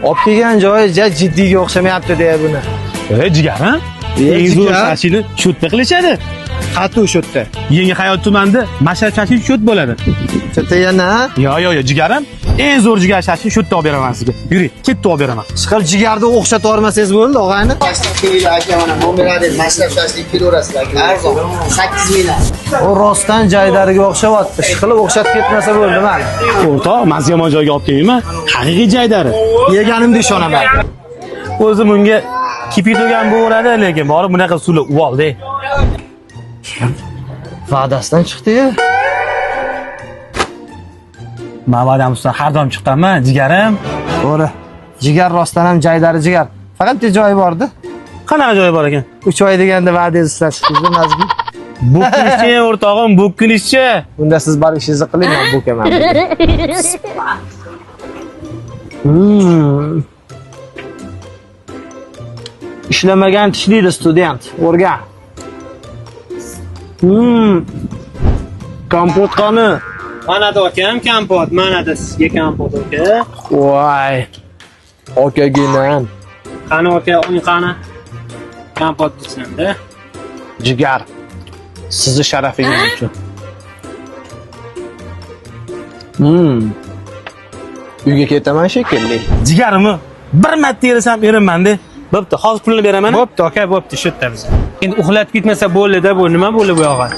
Olib kelgan joyi ja jiddiyga o'xshamayapti deya buni. E, jigarim. E, Eng zo'r jigar. shashlikni shu yerda qilishadi. Qatu shu yerda. Yangi Hayot tumanida Mashrab shashlik shu yerda bo'ladi. Shu yerda yana Yo, yo, yo, jigarim. Eng zo'r jigar shashlik shu yerda olib beraman sizga. Yuring, ketdi olib beraman. chiqib jigarni o'xshatib yubormasangiz bo'ldi, og'ayni. Shashlik kelinglar aka, mana nomer 1 Mashrab shashlik kelaverasizlar aka. Arzon 8 ming. U rostdan jaydariga o'xshavyapti. Ishqilib o'xshatib ketmasa bo'ldi mana. O'rtoq, men sizga yomon joyga olib kelmayman. Haqiqiy jaydari. Yeganimda ishonaman. O'zi bunga kipitogan bo'lardi, lekin borib bunaqa suvlar uvoldi. Va'dasidan chiqdi-ya. Men va'dam ustidan har doim chiqqanman, jigarim. To'g'ri. Jigar rostdan ham jaydari jigar. Faqat bitta joyi bordi. Qanaqa joyi bor ekan? 3 oy deganda va'dangiz ustidan chiqdingiz, Nazmi. Bu kunishchi o'rtog'im, bu kunishchi. Unda siz bor ishingizni qiling, men bo'kaman. Ishlamagan tishlaydi student. O'rgan. Kompot qani? Manada akam kompot, manada sizga kompot aka. Voy. Okaginam. Qani aka, uning qani? Kompot desam-da. Jigar. Sizni sharafingiz uchun. Uyga ketaman shekilli. Jigarimni bir marta yersam erinman-da. Bo'pti, hozir pulini beraman. Bo'pti aka, bo'pti, shu yerda biz. Endi uxlatib ketmasa bo'ldi-da bu, nima bo'ldi bu yog'i?